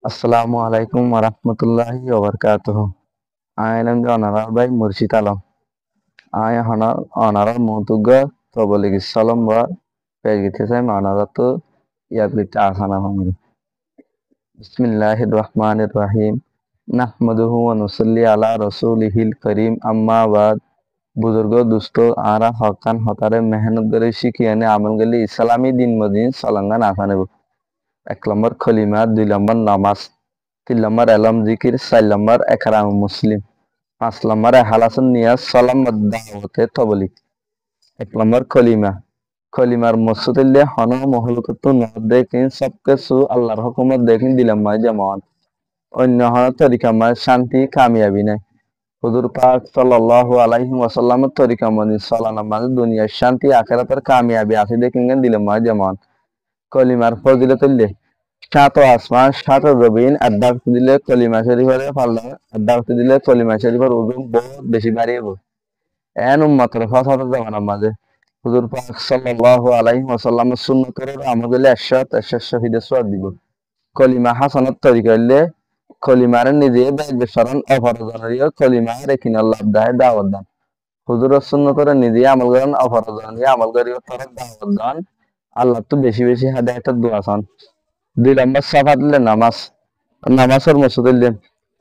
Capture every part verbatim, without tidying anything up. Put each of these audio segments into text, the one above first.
Assalamu alaikum warahmatulláhi wabarakátuhu. Añí óilam de onorár bái Murcid Alom. Añí onar-, onorár muúntu uggúa toboligir sólom bar pec goittó saiyum, onoráttu yad goittó asán asán gorí. Bismilláhir rahmánir rahím. Nahmaduhu wa nusalli alá rasúlihil karím, ammá baád. Buzurgó, dustó, añára hokkán hotáre mehénnot gorí cíki ene amol goillé Islámi din mozin solangán asán óibo. Ek lombor kolima, dui lombor nomás, tin lombor elóm zikir, sair lombor ekram muslim, fañs lombor ehálasor niyat, só lombor dawote tobolig. Ek lombor kolima. Kolimar moksód óilde honó mohlúkottú noódde kiyé, sób kessú Allar hókumot de kiyé dilor maze zoma. Oinno honó torikar maze cánti, kamiyabi nái. Huzur pak sallallahu alaihi wasallamor torika mozin solanor maze duniyar cánti, akérator kamiyabi asé de kiyé dilor maze zoma. Kolimar fozilot óilde cáñto asman, cáñto zobin, ek dhákti dile kolima córifor falla, ek dhákti dile kolima córifor uzon bout beci bari óibo. Eén ummotor fásador zomanar maze Huzur pak sallallahu alaihi wasallamor sunnotor amol goillé ekcót, ekcót cóhidor sówab dibo. Kolima hásanor torika óilde kolimare nize bec bec foron, ofor zonoreyó kolima rekine laf dahái dawot dan. Huzuror sunnotore nize amol goron, ofor zonoreyó amol goríbar toré dawot dan. Allattú beci beci hedayotor dua san. Dui lombor sófat óilde nomás. Nomásor moksód óilde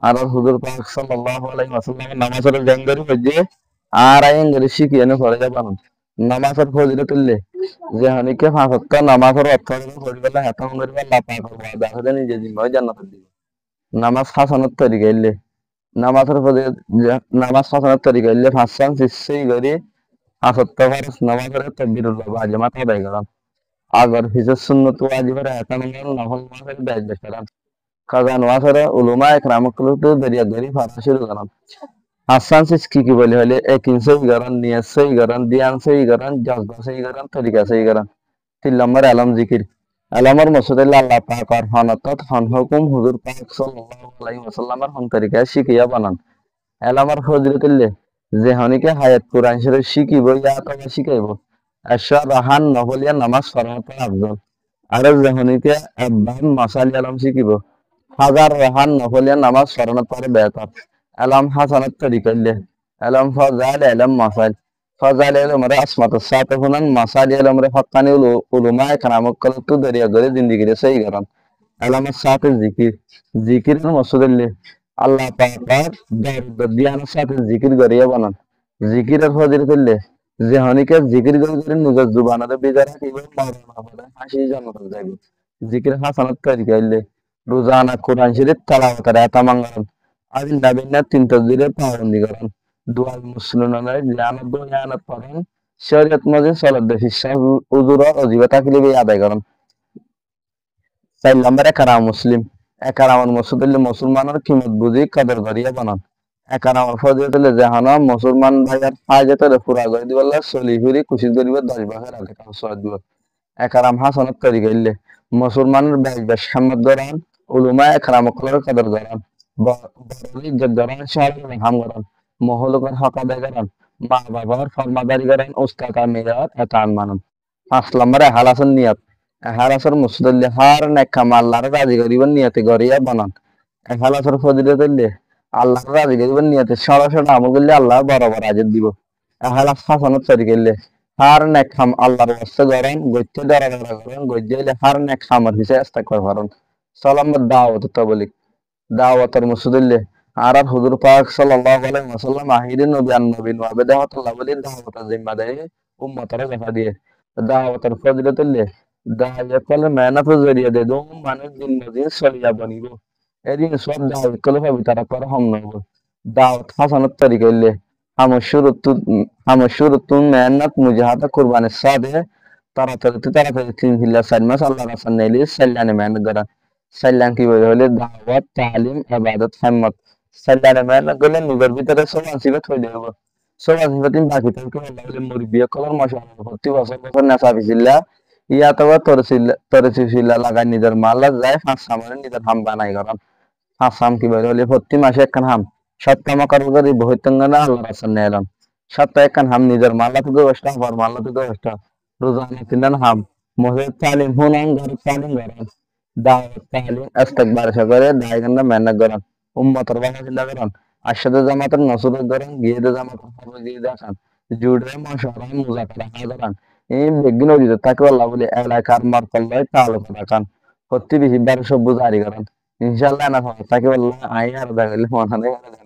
añárar Huzur pak sallallahu alaihi wasallam nomásore zeén gorí foijjé, añára eén gorí cíki ene foijjá banon. Nomásor fozilot óilde ze honíkka fañs ottó nomásor ottó foijjé, hétolla Allah pakor wada asé de nize zimma ói jannatot dibo. Nomás hásanor torika óilde Nomásor fozilot, ze, nomás hásanor torika óilde fañs sán sis sói gorí fañs ottó foroz nomásore tokbirul ba jamaat adai goron. Agor fisor sunnot wajibor ehtemam goron, nofol nomásore bec bec foron. Kaza nomásore ulama ekram ókkolóttu doriya gorí fora cúru goron. Fañs sán sis ki ki boli hoilé, ekin sói goron, niyot sói goron, diyan sói goron, jozba sói goron, torika sói goron. Tin lombor elóm zikir. Elómor moksód óilde Allah pakor hon ottót hon hókum, Huzur pak sallallahu alaihi wasallamor hon torika cíkiya banan. Elómor fozilot óilde ze honíkka hayat Kuran Córif cíkibo yá otóba cíkaibo, ekcó rakát nofoliya nomás foronóttu afzol. Ar ze honíkka ek bab mosal elóm cíkibo, házar rakát nofoliya nomás foronóttu behétor. Elóm hásanor torika óilde elóm fozail, elóm mosal. Fozail elómre azmotor sáte fúnan, mosal elómre hókkáni ulu-, ulama ekram ókkolóttu doriya gorí zindigire sói goron. Elómor sáte zikir. Zikiror moksód óilde Allah pakor dorud diyanor sáte zikir goríya banan. Zikiror fozilot óilde ze honíkka zikir gorí gorí nizor zubanore biza rakíbo, moron fore háñci jannatot zaibo. Zikir hásanor torika óilde ruzana Kuran Córif telawotor ehtemam goron. Aijja beggúne tin tokbire pabondi goron. Duwai muslimonore ziyanot dó iyanot foron. Córiyot mozin solodde fisar uzuror ozifa tákile bi adai goron. Sair lombor ekram muslim. Ekramor moksód óilde musolmanor kimot buzí kodor goríya banan. Ekramor fozilot óilde ze honó musolman báiyor hájotore fura gorí dibálla soli firi kucíc goríbo, doc bákar ade kam sói dibo. Ekram hásanor torika óilde musolmanor bec bec hédmot goron, ulama ekram ókkolor kodor goron, bo-, boror izzot goron, cóñçor ham goron, mohlúkor hók adai goron, ma bafor formadari goron, ustat amir or etaat manon. Fañs lombor ehálasor niyot. Ehálasor moksód óilde hár nek ham Allaré razi goríbar niyote goríya banan. Ehálasor fozilot óilde Allaré razi goríbar niyote cóñço cóñço amol goillé Allah boro boro ajor dibo. Ehálas hásanor torika óilde hár nek ham Allar waste goron, goitté dora dora goron, goijjé óile hár nek hamor fisé estekfar foron. Só lombor dawote tobolig. Dawotor moksód óilde añárar Huzur pak sallallahu alaihi wasallam ahiri nobi, ar nobi nuwa bede hótolla bóli dawotor zimmadari ummotore zefa diye. Dawotor fozilot óilde dai ókkolor mehénnotor zoriya de dóun manúic din mozin soliya bonibo. Edin sób dai ókkolor fabitara kore hom noóibo. Dawot hásanor torika óilde hamor cúruttú, hamor cúruttú mehénnot, mujahada, kurbanir sáte toratorittú toratari tin filla sair mas Allar rastat neeli sairlani mehénnot goron. Sairlan ki boli hoilé dawot, talim, ebadot, hédmot. Sairlani mehénnot goille nizor bútore sóban sifat foida óibo. Sóban sifat ín baki tákibo hoilla hoilé murubbi ókkolor mocuwarat, fottí bosór bosór nesab fisilla, yátoba torsi filla, torsi filla lagai nizor mahallat zai fañs hamore nizor ham banai goron. Fañs ham ki boli hoilé fottí mace ekkán ham. Sót ham ókkol gorí boói tákana Allar rastat neelon. Sót ekkán ham nizor mahallat uggwá gosto, afor mahallat uggwá gosto. Ruzana tinnán ham. Mosjidot talim fúnan, górot talim goron. dawot, talim, estekbar sókore daigonda mehénnot gorón. Ummotor bála sinta gorón. Aiccé de jamator nosúrot gorón, giyé de jamator hóbor giyé de asán. Juçe mocuwara muzakara há gorón. Iín beggín uzutot tákibolla bóli elakar morkol loi taaluk rakán. Fottí bicíbbar cóbbu zari gorón. Incállah, ena fore tákibolla añí ar dagóilla mone hoó.